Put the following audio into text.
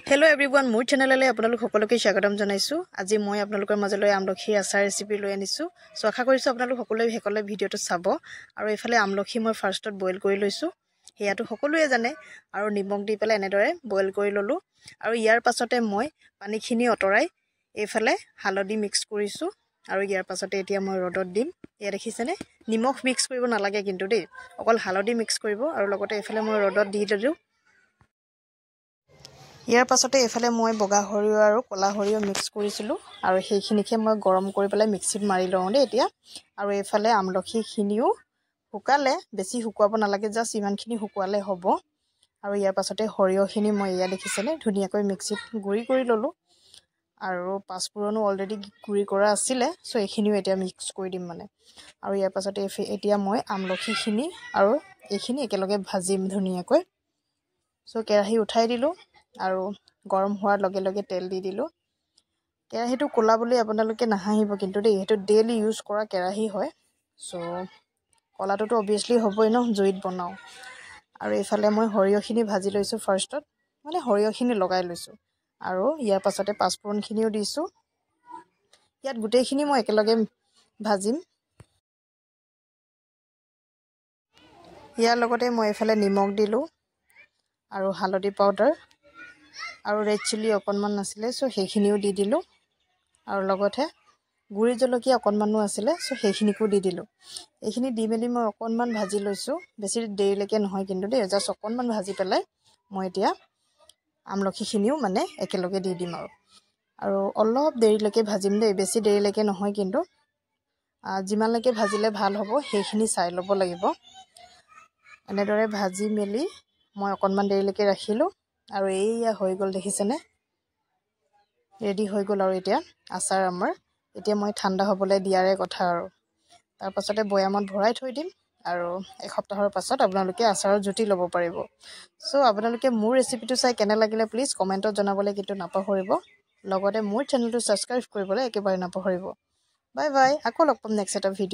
Hello' everyone, মোৰ চেনেললৈ আপোনালোক সকলোকে স্বাগতম জনাইছোঁ। আজি মই আপোনালোকৰ মাজলৈ আমলখিৰ আচাৰ ৰেচিপি লৈ আনিছোঁ। চ' আশা কৰিছোঁ আপোনালোক সকলোৱে শেষলৈ ভিডিঅ'টো চাব। আৰু এইফালে আমলখি মই ফাৰ্ষ্টত বইল কৰি লৈছোঁ, সেয়াটো সকলোৱে জানে। আৰু নিমখ দি পেলাই এনেদৰে বইল কৰি ল'লোঁ। আৰু ইয়াৰ পাছতে মই পানীখিনি আঁতৰাই এইফালে হালধি মিক্স কৰিছোঁ। আৰু ইয়াৰ পাছতে এতিয়া মই ৰ'দত দিম। এয়া দেখিছেনে, নিমখ মিক্স কৰিব নালাগে কিন্তু দেই, অকল হালধি মিক্স কৰিব। আৰু লগতে এইফালে মই ৰ'দত দি দিলোঁ। ইয়াৰ পাছতে এইফালে মই বগা সৰিয়হ আৰু ক'লা সৰিয়হ মিক্স কৰিছিলোঁ আৰু সেইখিনিকে মই গৰম কৰি পেলাই মিক্সিত মাৰি লওঁ দেই এতিয়া। আৰু এইফালে আমলখিখিনিও শুকালে, বেছি শুকুৱাব নালাগে, জাষ্ট ইমানখিনি শুকুৱালে হ'ব। আৰু ইয়াৰ পাছতে সৰিয়হখিনি মই এয়া দেখিছেনে ধুনীয়াকৈ মিক্সিত গুড়ি কৰি ল'লোঁ। আৰু পাঁচফোৰণো অলৰেডি গুড়ি কৰা আছিলে, চ' এইখিনিও এতিয়া মিক্স কৰি দিম মানে। আৰু ইয়াৰ পাছতে এতিয়া মই আমলখিখিনি আৰু এইখিনি একেলগে ভাজিম ধুনীয়াকৈ। চ' কেৰাহী উঠাই দিলোঁ আৰু গৰম হোৱাৰ লগে লগে তেল দি দিলোঁ। কেৰাহীটো ক'লা বুলি আপোনালোকে নাহাঁহিব কিন্তু দেই, সেইটো ডেইলি ইউজ কৰা কেৰাহী হয়। চ' ক'লাটোতো অভিয়াছলি হ'বই ন, জুইত বনাওঁ। আৰু এইফালে মই সৰিয়হখিনি ভাজি লৈছোঁ ফাৰ্ষ্টত, মানে সৰিয়হখিনি লগাই লৈছোঁ। আৰু ইয়াৰ পাছতে পাঁচফোৰণখিনিও দিছোঁ। ইয়াত গোটেইখিনি মই একেলগে ভাজিম। ইয়াৰ লগতে মই এইফালে নিমখ দিলোঁ আৰু হালধি পাউডাৰ আৰু ৰেড চিলি অকণমান আছিলে, চ' সেইখিনিও দি দিলোঁ। আৰু লগতে গুড়ি জলকীয়া অকণমানো আছিলে, চ' সেইখিনিকো দি দিলোঁ। এইখিনি দি মেলি মই অকণমান ভাজি লৈছোঁ, বেছি দেৰিলৈকে নহয় কিন্তু দেই, জাষ্ট অকণমান ভাজি পেলাই মই এতিয়া আমলখিখিনিও মানে একেলগে দি দিম। আৰু অলপ দেৰিলৈকে ভাজিম দেই, বেছি দেৰিলৈকে নহয় কিন্তু। যিমানলৈকে ভাজিলে ভাল হ'ব সেইখিনি চাই ল'ব লাগিব। এনেদৰে ভাজি মেলি মই অকণমান দেৰিলৈকে ৰাখিলোঁ। আৰু এইয়া হৈ গ'ল, দেখিছেনে, ৰেডি হৈ গ'ল। আৰু এতিয়া আচাৰ আমাৰ এতিয়া মই ঠাণ্ডা হ'বলৈ দিয়াৰে কথা। আৰু তাৰপাছতে বৈয়ামত ভৰাই থৈ দিম আৰু এসপ্তাহৰ পাছত আপোনালোকে আচাৰৰ জুতি ল'ব পাৰিব। চ' আপোনালোকে মোৰ ৰেচিপিটো চাই কেনে লাগিলে প্লিজ কমেণ্টত জনাবলৈ কিন্তু নাপাহৰিব। লগতে মোৰ চেনেলটো ছাবস্ক্ৰাইব কৰিবলৈ একেবাৰে নাপাহৰিব। বাই বাই, আকৌ লগ পাম নেক্সট এটা ভিডিঅ'।